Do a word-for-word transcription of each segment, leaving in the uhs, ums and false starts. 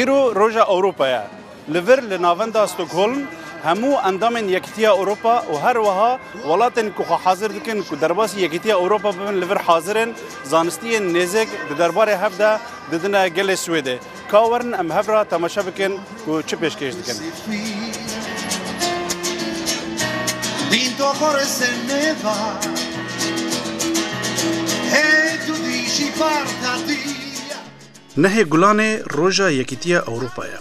Îro roja Ewropa ye. Li vir li navenda Stockholm hemû endamên Yekîtiya Ewropa û her wiha welatên ku xwe hazir dikin ku derbasî Yekîtiya Ewropa bibin li vir hazir in, zanistiyên nêzik di derbarê hev de didine gelê Swêdê. Ka werin em hev re temaşe bikin ku çi pêşkêş dikin. Nehê Gulanê Roja Yekîtiya Ewropa ye.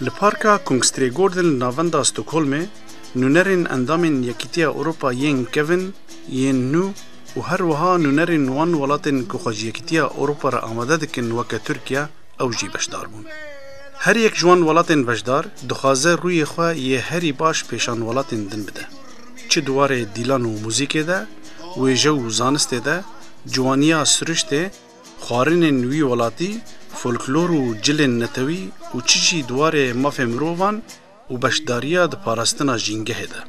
Li Parka Kungsträdgården li navenda Stockholmê nûnerên endamên Yekîtiya Ewropa yên kevin, yên nû û her wiha nûnerên wan welatên ku xwe ji Yekîtiya Ewropa re amade dikin weke Tirkiye, ew jî beşdar bûn. Her yek ji wan welatên beşdar dixwaze rûyê xwe yê herî baş pêşan welatên din bide. Çi di warê dîlan û muzîkê de, wêje û zanistê de, ciwaniya siriştê, xwarinên wî welatî, folklor û cilên netewî û çi jî di warê mafê mirovan û beşdariya di parastina jîngehê de.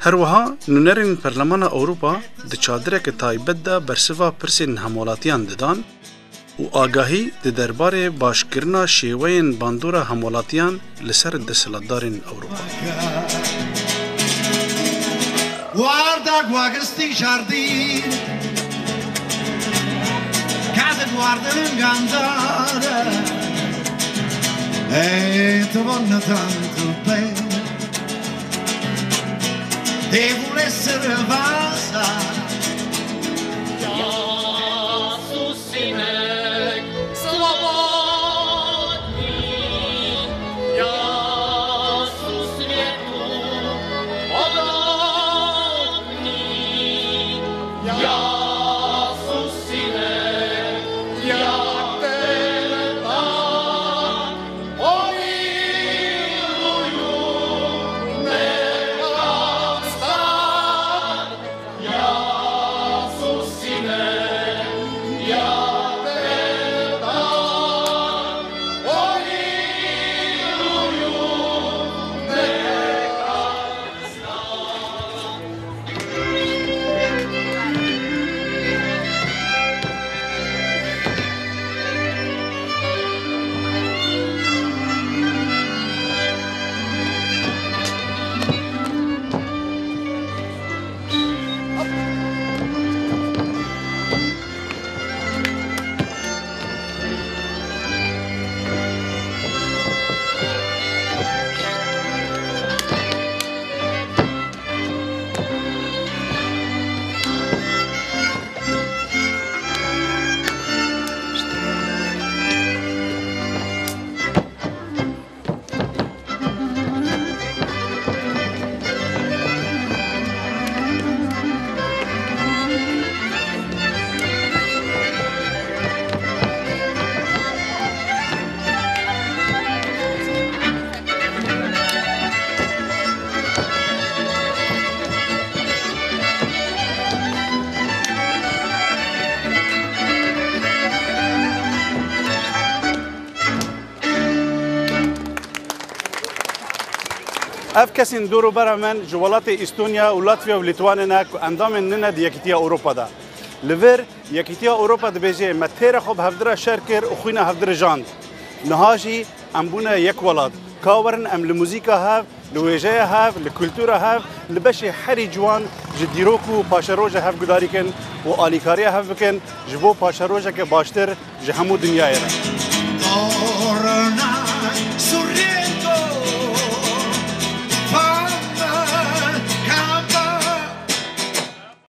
Her wiha nûnerên Perlemana Ewropa di çadireke taybet de bersiva pirsên hemwelatiyan didan û agahî di derbarê başkirina şêweyên bandora hemwelatiyan li ser desthilatdarên Ewropa. Warda guagistî jardîn, kazet wardin gandare, ê tu bon netan tu pe, devule sirvasa. Sinek slobodni, ja su svijetu odobni, ja su sinek, ja te tak pomiluju, neka stan. Ev kesên dor û bera me ji welatê Estonya û Latviya û Lîtwanê ne ku endamên nine di Yekîtiya Ewropa de. Li vir Yekîtiya Ewropa dibêje, me têra xwe bi hevdira şer kir û xwîna hevdira jand. Niha jî em bûne yek welat. Ka werin em li muzîka hev, li wêjeya hev, li kultura hev, li beşê herî ciwan ji dîrok û paşeroja hev gudarî kin û alîkariya hev bikin ji bo paşerojeke baştir ji hemû dinyayê re. Dorna